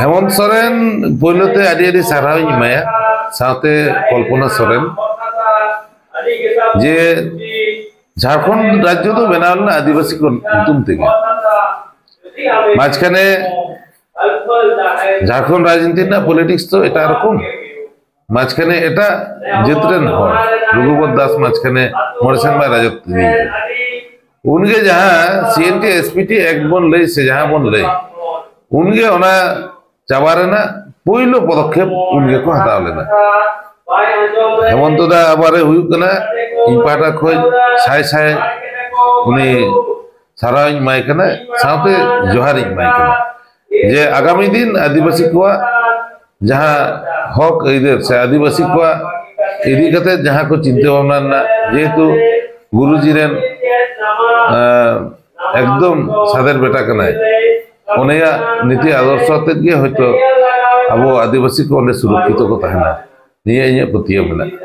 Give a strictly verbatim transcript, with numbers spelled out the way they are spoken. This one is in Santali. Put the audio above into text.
ᱦᱮᱢᱚᱱᱛ ᱥᱚᱨᱮᱱ ᱯᱳᱭᱞᱳ ᱛᱮ ᱟᱹᱰᱤ ᱟᱹᱰᱤ ᱥᱟᱨᱦᱟᱣ ᱤᱧ ᱮᱢᱟᱭᱟ, ᱥᱟᱶᱛᱮ ᱠᱚᱞᱯᱚᱱᱟ ᱥᱚᱨᱮᱱ, ᱡᱮ ᱡᱷᱟᱲᱠᱷᱚᱸᱰ ᱨᱟᱡᱽᱡᱚ ᱫᱚ ᱵᱮᱱᱟᱣ ᱞᱮᱱᱟ ᱟᱹᱫᱤᱵᱟᱹᱥᱤ ᱠᱚ ᱧᱩᱛᱩᱢ ᱛᱮᱜᱮ᱾ ᱢᱟᱡᱷᱠᱷᱟᱱᱮ ᱡᱷᱟᱲᱠᱷᱚᱸᱰ ᱨᱟᱡᱽᱱᱤᱛᱤ ᱨᱮᱱᱟᱜ ᱯᱚᱞᱤᱴᱤᱠᱥ ᱫᱚ ᱮᱴᱟᱜ ᱨᱚᱠᱚᱢ, ᱢᱟᱡᱷᱠᱷᱟᱱᱮ ᱮᱴᱟᱜ ᱡᱟᱹᱛ ᱨᱮᱱ ᱦᱚᱲ, ᱨᱚᱜᱷᱩᱯᱚᱛ ᱫᱟᱥ ᱢᱟᱡᱷᱠᱷᱟᱱᱮ ᱢᱚᱬᱮ ᱥᱮᱨᱢᱟᱭ ᱨᱟᱡᱚᱛ ᱤᱫᱤ ᱠᱟᱫᱟ᱾ ᱩᱱᱜᱮ ᱡᱟᱦᱟᱸ C N T S P T act ᱵᱚᱱ ᱞᱟᱹᱭ ᱥᱮ ᱡᱟᱦᱟᱸ ᱵᱚᱱ ᱞᱟᱹᱭ, ᱩᱱᱜᱮ ᱚᱱᱟ ᱪᱟᱵᱟ ᱨᱮᱱᱟᱜ ᱯᱩᱭᱞᱩ ᱯᱚᱫᱚᱠᱷᱮᱯ ᱩᱱ ᱜᱮᱠᱚ ᱦᱟᱛᱟᱣ ᱞᱮᱫᱟ᱾ ᱦᱮᱢᱚᱱᱛᱚ ᱫᱟ ᱟᱵᱟᱨᱮ ᱦᱩᱭᱩᱜ ᱠᱟᱱᱟ, ᱤᱧ ᱯᱟᱦᱴᱟ ᱠᱷᱚᱱ ᱥᱟᱭ ᱥᱟᱭ ᱩᱱᱤ ᱥᱟᱨᱦᱟᱣ ᱤᱧ ᱮᱢᱟᱭ ᱠᱟᱱᱟ, ᱥᱟᱶᱛᱮ ᱡᱚᱦᱟᱨ ᱤᱧ ᱮᱢᱟᱭ ᱠᱟᱱᱟ, ᱡᱮ ᱟᱜᱟᱢᱤ ᱫᱤᱱ ᱟᱹᱫᱤᱵᱟᱹᱥᱤ ᱠᱚᱣᱟᱜ ᱡᱟᱦᱟᱸ ᱦᱚᱠ ᱟᱹᱭᱫᱟᱹᱨ ᱥᱮ ᱟᱹᱫᱤᱵᱟᱹᱥᱤ ᱠᱚᱣᱟᱜ ᱤᱫᱤ ᱠᱟᱛᱮ ᱡᱟᱦᱟᱸ ᱠᱚ ᱪᱤᱱᱛᱟᱹ ᱵᱷᱟᱵᱽᱱᱟ ᱨᱮᱱᱟᱜ, ᱡᱮᱦᱮᱛᱩ ᱜᱩᱨᱩᱡᱤ ᱨᱮᱱ, ᱟᱸ, ᱮᱠᱫᱚᱢ ᱥᱟᱫᱮᱨ ᱵᱮᱴᱟ ᱠᱟᱱᱟᱭ, ᱩᱱᱤᱭᱟᱜ ᱱᱤᱛᱤ ᱟᱫᱚᱨᱥᱚ ᱟᱛᱮᱫ ᱜᱮ ᱦᱚᱭᱛᱳ ᱟᱵᱚ ᱟᱹᱫᱤᱵᱟᱹᱥᱤ ᱠᱚ ᱚᱸᱰᱮ ᱥᱩᱨᱚᱠᱠᱷᱤᱛᱚ ᱠᱚ ᱛᱟᱦᱮᱱᱟ, ᱱᱤᱭᱟᱹ ᱤᱧᱟᱹᱜ ᱯᱟᱹᱛᱭᱟᱹᱣ ᱢᱮᱱᱟᱜᱼᱟ᱾